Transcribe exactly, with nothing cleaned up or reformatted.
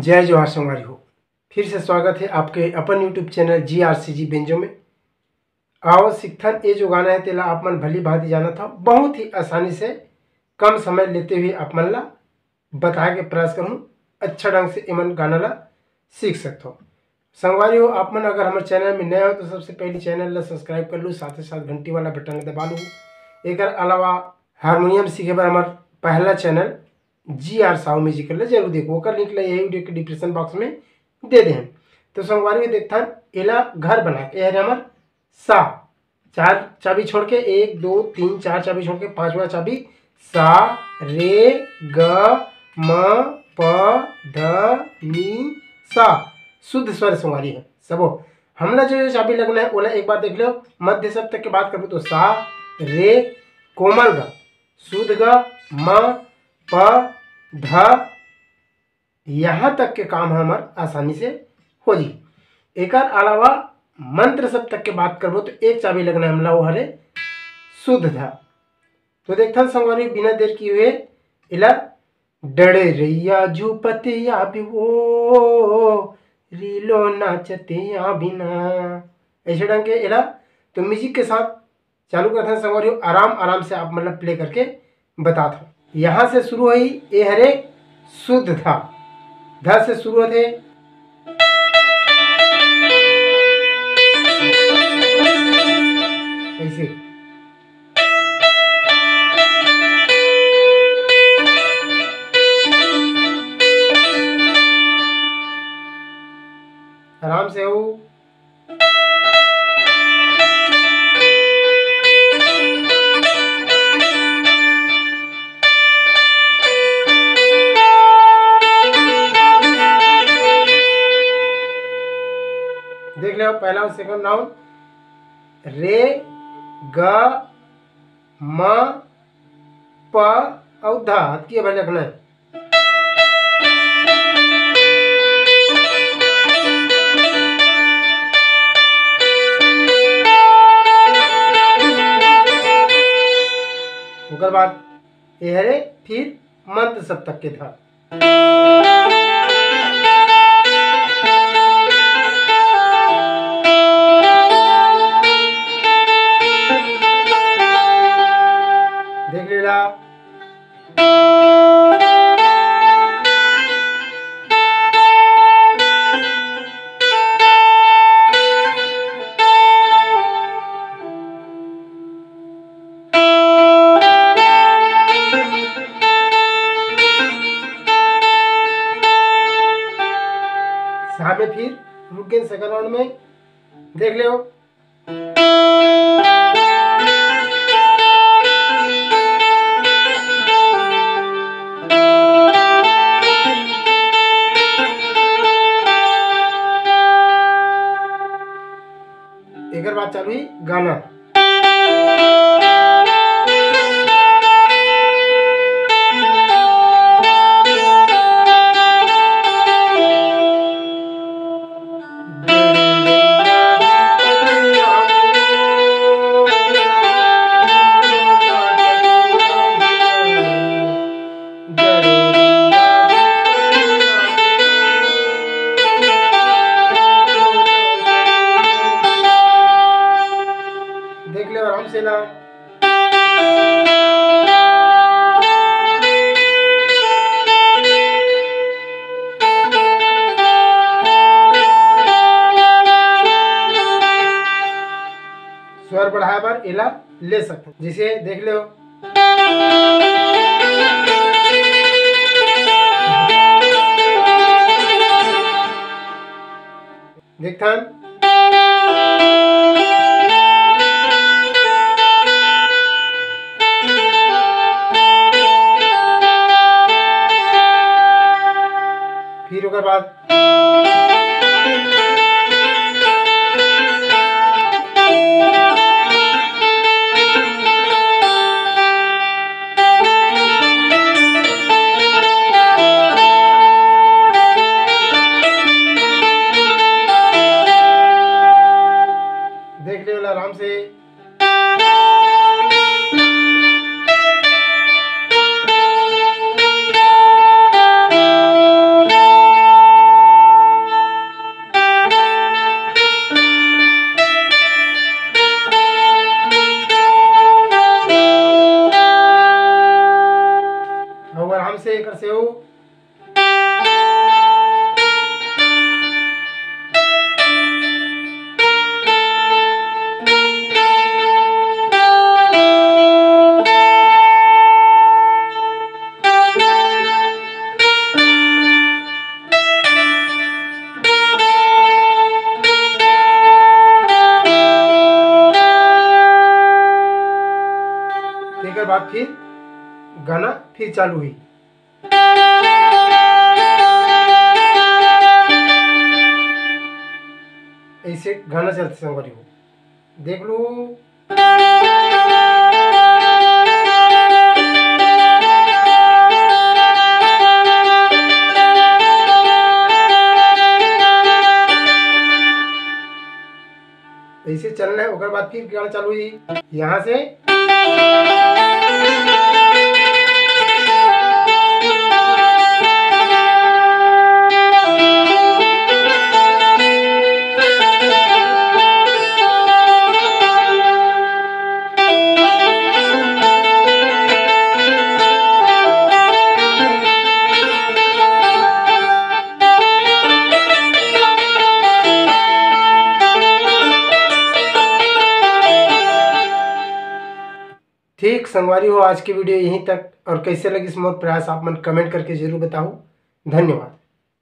जय जोहार संगवारी हो, फिर से स्वागत है आपके अपन YouTube चैनल जी आर सी जी बेंजो में। आओ सिखथन, ये जो गाना है तेला आप मन भली भांति जानत हो, बहुत ही आसानी से कम समय लेते हुए आप मन ला बताए के प्रयास करूँ। अच्छा ढंग से एमन गाना ला सीख सकथो। संगवारी हो, आप मन अगर हमर चैनल में नए हो तो सबसे पहले चैनल ला सब्सक्राइब कर लू, साथ ही साथ घंटी वाला बटन ला दबा लू। एकर अलावा हारमोनियम सीखे बर हमर पहला चैनल जी आर साहू म्यूजिकल ला जरूर देखो, ओकर लिंक ला यही वीडियो के डिस्क्रिप्शन बॉक्स में दे दे हैं। तो संगवारी हो, देखथन एला घर बना के, ये हरे हमर सा, चार चाबी छोड़ के, एक, दो, तीन, चार चाबी छोड़ के पांचवा चाबी सा, रे, ग, म, प, ध, नी, सा। शुद्ध स्वर संगवारी है सबो। हमला जो, जो चाबी लगना है ओला एक बार देख लो। मध्य सप्तक के बात करबो तो सा, रे, कोमल ग, शुद्ध ग, म, प, ध, यहाँ तक के काम ह हमर आसानी से हो जी। एकर अलावा मंत्र सप्तक के बात करबो तो एक चाबी लगना हमला, वो हरे शुद्ध ध। तो देखथन संगवारी, बिना देर किए हुए एला डड़े रैया झूपते या भी वो रीलो नाचते या बिना, ऐसे ढंग के एला तो म्यूजिक के साथ चालू करथन संगवारी हो, आराम आराम से आप मतलब प्ले करके बतात हो। यहाँ से शुरू होही, ए हरे शुद्ध धा, धा से शुरू होथे ऐसे। आराम से हो। देख ले, पहला और सेकंड नाउन, रे, ग, म, प, अउ ध, अतकी भर लिखना है। ओकर बाद ए हरे फिर मंत्र सप्तक के ध। देख लेला। सा में फिर रुक गए सेकंड राउंड में, देख ले। एकर बाद चालू ही गाना। देख ले आराम से ना। स्वर बढ़ाए बर एला ले सकथन, जैसे देख लो। देखथन। फिर ओकर बाद देख ले आराम से। एकर से हो। तेकर बाद फिर गाना फिर चालू हुई। ऐसे गाना चलते संगवारी हो, देख लो। ऐसे चलना है, ओकर बाद फिर गाना चालू हुई यहाँ से। ठीक संगवारी हो, आज की वीडियो यहीं तक। और कैसे लगिस मोर प्रयास, आप मन कमेंट करके जरूर बताओ। धन्यवाद।